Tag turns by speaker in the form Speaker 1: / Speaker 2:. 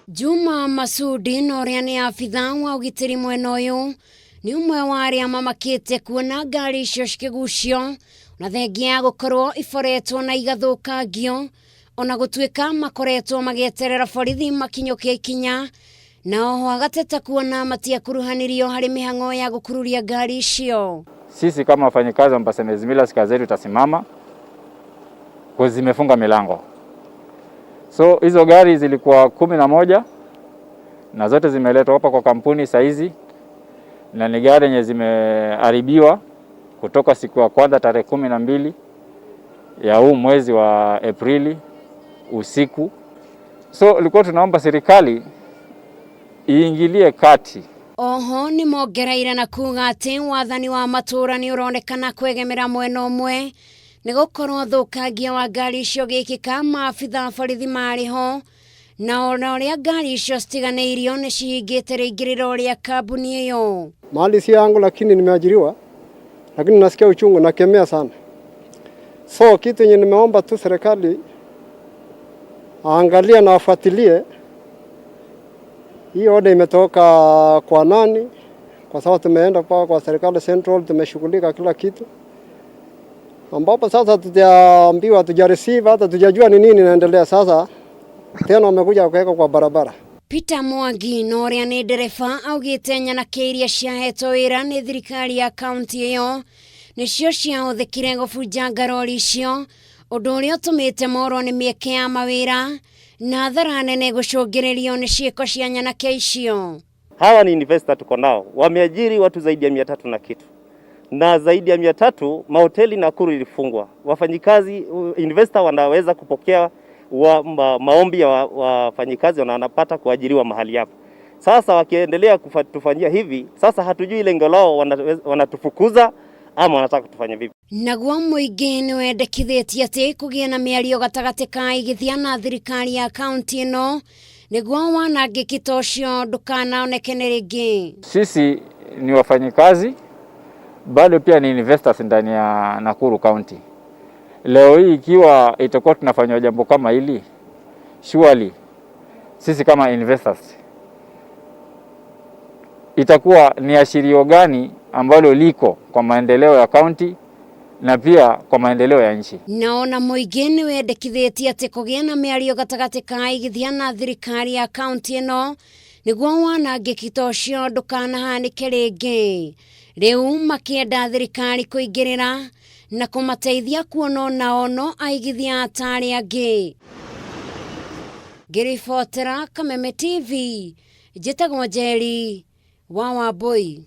Speaker 1: Juma Masudi na ũrĩa nĩ abitha wa ũgitĩri mwena ũyũ nĩ ũmwe wa arĩa mamakĩte kuona ngari icio cikĩgucio na thengia ya gũkorwo iboretwo na igathũkangio ona gũtuĩka makoretwo magĩeterera borithi makinyũkie ikinya na oho agateta kuona matiakuruhanirio harĩ mĩhang'o ya gũkururia ngari icio.
Speaker 2: Sisi kama wafanyikazi wa Mombasa Maize Millers kazi yetu itasimama kwa zimefunga milango. So hizo gari zilikuwa 11 na zote zimeletwa hapa kwa kampuni saizi, na ni gari yenye zimeharibiwa kutoka siku ya kwanza tarehe 12 ya huu mwezi wa Aprili usiku. So ilikuwa tunaomba serikali iingilie kati.
Speaker 1: Oho nĩ mongereire na kuga atĩ wathani wa matũũra nĩ ũronekana kwegemera mwena ũmwe nĩ gũkorwo thũkangia wa ngari icio gĩkĩka maabitha a borithi marĩ ho na ona ũrĩa ngari icio citiganĩirio nĩ cihingĩte rĩingĩrĩro rĩa kambuni ĩyo.
Speaker 3: Mahali si yangu, lakini nimeajiriwa, lakini nasikia uchungu, nakemea sana. So kitu yenye nimeomba tu serikali aangalie na afuatilie hii order imetoka kwa nani, kwa sababu tumeenda kwa serikali central, tumeshughulika kila kitu, ambapo sasa tujaambiwa, tuja receive, hata tujajua ni nini inaendelea. Sasa tena wamekuja kuweka kwa barabara.
Speaker 1: Peter Mwangi na ũrĩa nĩ ndereba augĩte nyanake iria ciahetwo wĩra nĩ thirikari ya kaunti ĩyo nĩcio ciahũthĩkire gũbunjanga rori icio ũndũ ũrĩa ũtũmĩte morwo nĩ mĩeke ya mawĩra na hathara nene gũcũngĩrĩrio nĩ ciĩko cia nyanake icio.
Speaker 4: Hawa ni investor tuko nao, wameajiri watu zaidi ya 300 na kitu, na zaidi ya 300 mahoteli Nakuru ilifungwa. Wafanyikazi investor wanaweza kupokea maombi ya wafanyikazi na wanapata kuajiriwa mahali hapo. Sasa wakiendelea kutufanyia hivi, sasa hatujui lengo lao, wanatufukuza ama wanataka kutufanya vipi.
Speaker 1: Naguo mũingĩ nĩ wendekithĩtie atĩ kũgĩe na mĩario gatagatĩ ka aigithia na thirikari ya kaunti ĩno nĩguo wanangĩki ta ũcio ndũkanaonekane rĩngĩ.
Speaker 2: Sisi ni wafanyikazi bado pia ni investors ndani ya Nakuru County. Leo hii ikiwa itakuwa tunafanywa jambo kama hili, surely sisi kama investors itakuwa ni ashirio gani ambalo liko kwa maendeleo ya county na pia kwa maendeleo ya nchi.
Speaker 1: Naona mũingĩ nĩ wendekithĩtie atĩ kũgĩe na mĩario gatagatĩ ka aigithia na thirikari ya kaunti ĩno nĩguo wanangĩki ta ũcio ndũkanahanĩke rĩngĩ. Rĩu makĩenda thirikari kũingĩrĩra na kũmateithia kuona onao no aigithia ta arĩa angĩ. Ngĩribotera Kameme TV, njĩtagwo Njeri wa Wambui.